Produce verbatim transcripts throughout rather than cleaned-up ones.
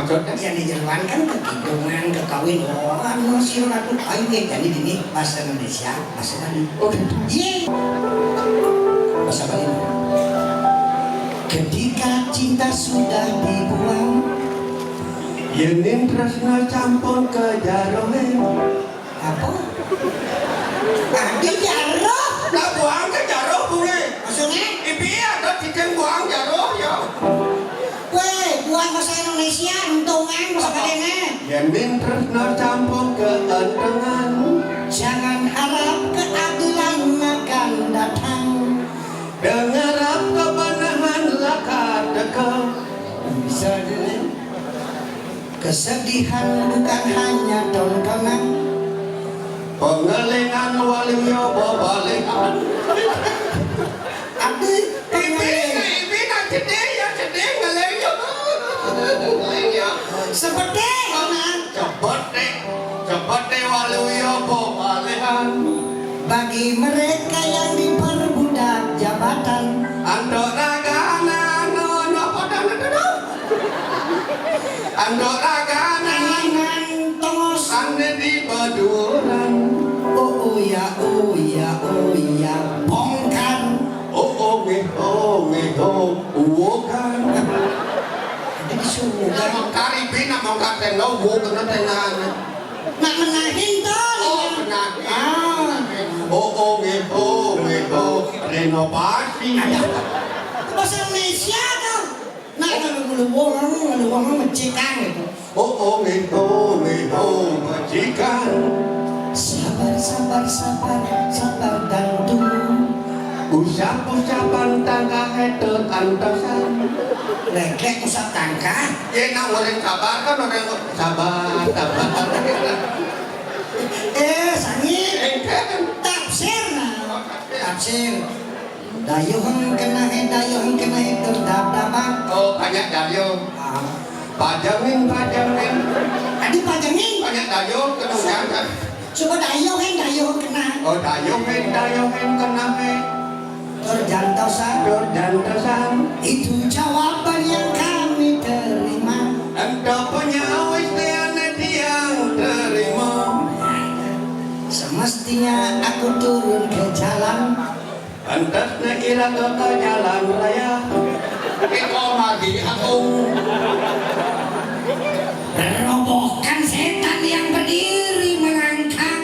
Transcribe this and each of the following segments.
Yang di jeroan kan kekidungan, kekawin. Oh, anu sira ratu. Ayo nggih, jadi dini bahasa Indonesia, bahasa Bali. Oh, iya. Bahasa Bali. Ketika cinta sudah dibuang, yening tresna campur kejarohe. Apa? Adi jaroh. Lah buang ke jaroh, Bunge. Maksudnya? Ibi ada titik buang jaroh ya. Weh, buang bahasa Indonesia, entungan bahasa Bali. Yening tresna campur keentungan. Jangan harap keadilan akan datang. Dengarap kebenahan lakar teka. Bisa dulu. Kesedihan bukan hanya tontonan. Pengelingan wali yo bebalikan. Adi, ibi, ibi nak sedih ya sedih ngeling yo. Ngeling yo. Seperti mana? Seperti, seperti wali yo bebalikan. Bagi mereka yang diperbudak jabatan. Andok ragana no no padang duduk. Andok ragana. Angan tongos. Ane di baduran. Oh, oh ya, oh ya, oh ya. Bongkar. Oh, oh, nge, oh, nge, oh, uwokan. Jadi sudah. Bongkar ibi nak bongkar tenda, uwokan tenda. Nak menahin to. Oh, menahin. Ah. Oh, oh, nge, oh, nge, oh, renovasi. Bahasa Indonesia to. Nah, kalau ngeluwung, ngeluwung mecikan gitu. Oh, oh, nge, oh, nge, oh, majikan. Sabar, sabar, sabar, sabar dan tunggu. Usap-usapan tangkah itu antosan. Lekek usap tangkah. Ye nak orang sabar kan orang sabar, sabar. Eh, sangit. Enten. Tafsir nah. Tafsir. Dayuheng kenahe, dayuheng kenahe tur dab-daban. Oh, banyak dayuh. Ah. Pajengin, pajengin. Adi pajengin. Banyak dayuh, kedungan kan. Coba dayuhin, dayuh kenah. Oh, dayuhin, dayuhin kenahe. Tur jantosan. Tur jantosan. Itu jawaban yang kami terima. Ento penyawis tiane tiang terima. Semestinya aku turun ke jalan. Pantes nek ira ke jalan raya. Iko magi aku. Robohkan setan yang berdiri melangkang.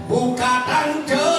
Buka tangke.